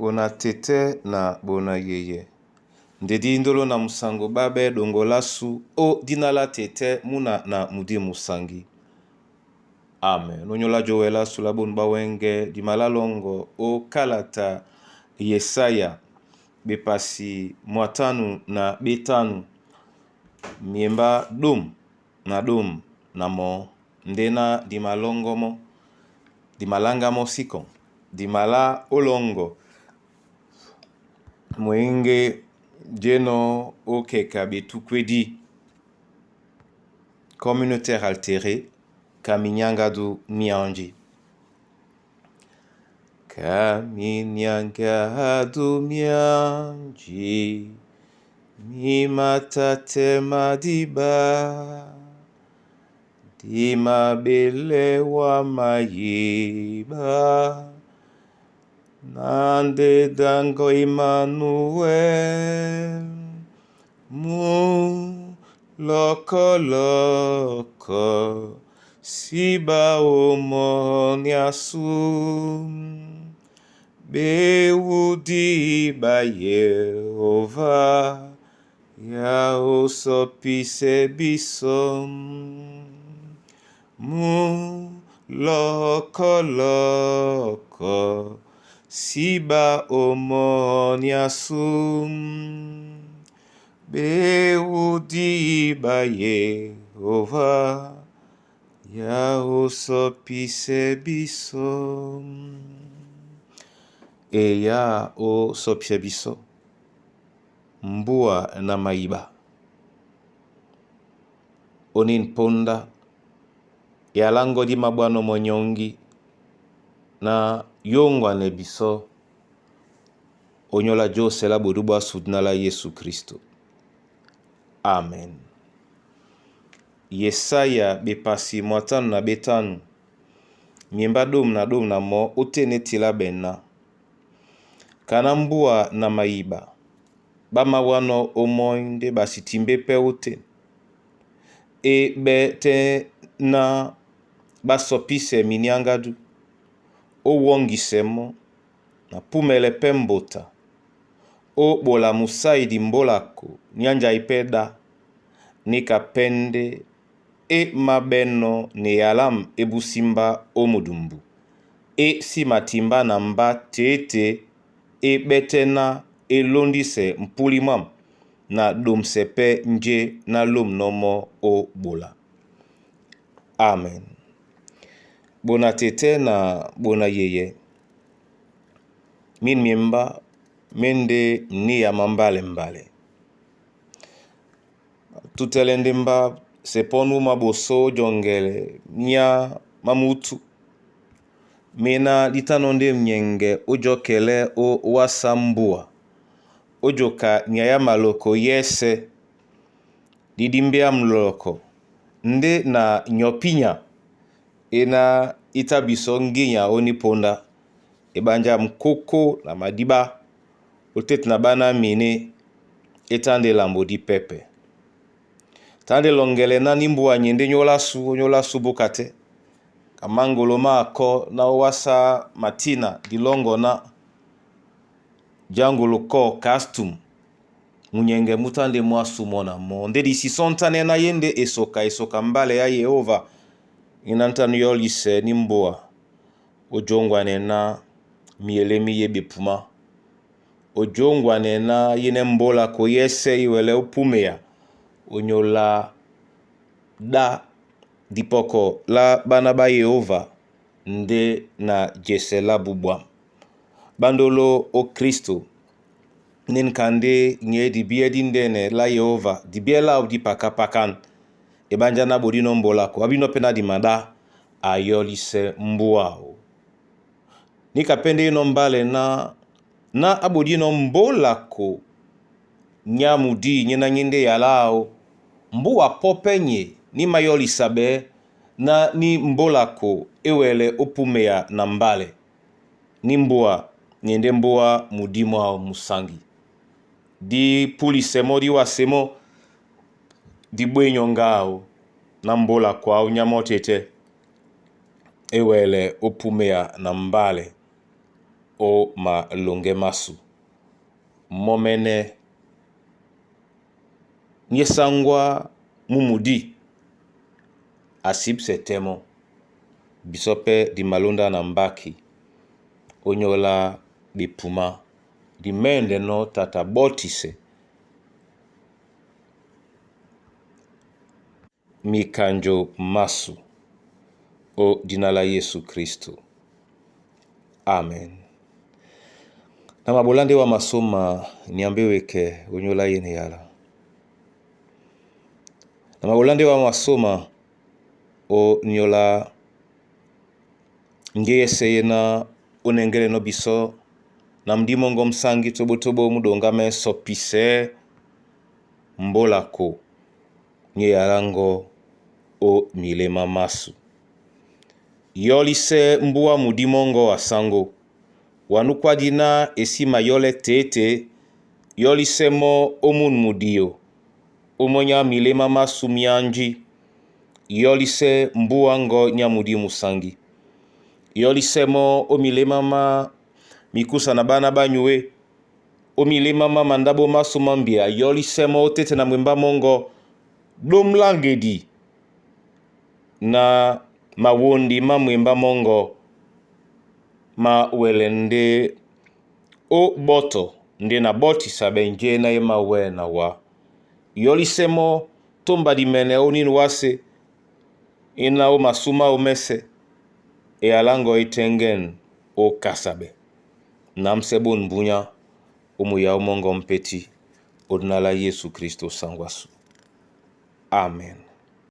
Bona tɛtɛ na bona yeye ndedi ndolo na musango babe dongolasu o dina la tete muna na mudi musangi. Amen. Onyola jowela sula bonu bawenge dimala longo o kalata Yesaya bepasi mwatanu na betanu miemba dom na dom na mo ndena dimalongomo dimalanga siko dimala olongo mwenge djeno okeka betukwedi communautaire altérée Kaminyangadu Mianji. Kaminyangadu Mianji Mimatate madiba Dimabele wa mayiba Nande dango Emmanuel Mu loko loko Siba omoniasu Bewudi ba Yehova Ya osopise biso Mu loko loko Siba omoniasu Bewudi ba Yehova Ya osopise biso Eya osopise biso mbua na mayiba onin ponda yalango di mabwano monyongi na yongwane biso onyola josela bodu bwa sudina la Yesu Kristo. Amen. Yesaya bepasi mwatanu na betanu miemba dom na mo otene tila bena kana mbua na mayiba bamawano omoi nde basitimbe pe ote e be te na basopise miniangadu owongise mo na pumele pe mbota o bola musaidi mbolako nyanja ipeda nika pende e mabeno ne yalam ebusimba omudumbu e si matimba na mba tete e betena elondise mpulimam na domse pe nje na lom nomo o bola. Amen. Bona tete na bona yeye min miemba mende ni ya mambale mbale tutele ndemba seponu maboso jongele nya mamutu mena litano nde mnyenge ojokele o wasambua ojoka nya ya maloko yese didimbea mloko nde na nyopinya ena itabiso nginya oniponda ebanja mkoko na madiba otete na bana mine etande lambo di pepe tande longele na nimbua nyende nyolasu onyolasu bukate kamangolo maako na owasa matina dilongo na jangolo ko kastum munyenge mutande mwasu mona mo nde disisontane na yende esoka esoka mbale ya Yehova inantanu yolise ni mbua ojongwane na mielemi ye bepuma ojongwane na yene mbola koyese iwele opumea onyola da dipoko la bana ba Yehova nde na jesela bubwam bandolo o Kristo nin kande nye dibie dindene la Yehova dibie la di pakapakan ebanja na bodino mbolako abino pena di mada ayolise mbuao nikapende ino mbale na na abodino mbolako nyamudi nyena nyende yalao mbuwa popenye ni mayolisabe na ni mbolako ewele opumea na mbale ni mbua nyende mbua mudimo ao musangi di pulisemo di wasemo di bwenyo ngao na mbola kwa nyamotete ewele opumea na mbale. ó maloŋgɛ́ másu. Mɔ́mɛ́nɛ́ ní e sáŋgwá mú mudí a sípsɛ tɛ́ mɔ́. Bisɔ́ pɛ́ di malóndá na mbáki ónyólá ɓepumá di mɛ́ndɛnɔ́ tata ɓɔ́tisɛ mikanjo másu ó dina lá Yesu Kristo. Amen. Na mabolá ndé wa masôma Nyambe wekɛ onyólá yéne yala. Na mabolá ndé wa masôma o nyólá ngéyɛsɛ yena onɛŋgɛ́lɛnɔ́ bisɔ́ na mudi mɔ́ŋgɔ́ musangi toɓotoɓo mú ɗoŋgá mɛ́sɔ pisɛ́ mbólako ní eyaláŋgɔ́ ó milemá másu. Yɔ́lísɛ́ mbúá mudí mɔ́ŋgɔ́ a sáŋgó, wa núkwádi ná e sí mayɔ́lɛ́ tětě, yɔ́lísɛ́ mɔ́ ó mún mudio, ó mɔ́nyá milemá másu myánjí, yɔ́lísɛ́ mbúá ŋgɔ́ nyá mudí musangi. Yɔ́lísɛ́ mɔ́ ó milemá má mikúsa na ɓána ɓá nyué, ó milemá má mandáɓo másu má mbia, yɔ́lísɛ́ mɔ́ ó téte na mwembá mɔ́ŋgɔ́, ɗómláŋgedi na mawondi má mwembá mɔ́ŋgɔ́ má wɛlɛ ndé ó ɓɔ́tɔ ndé na ɓɔ́tisa ɓɛnjɛ́ ná e mawɛ́ na wá. Yɔ́lísɛ́ mɔ́ tómba dimɛnɛ ó nín wásē, íná ó masú máō mɛ́sɛ̄, eyaláŋgɔ́ é tɛ́ŋgɛ̂n ó kasaɓɛ. Námsɛ́ ɓôn mbúnyá ó muyáó mɔ́ŋgɔ́ ḿpétí ó dina lá Yesu Kristo sáŋgwásu. Amen.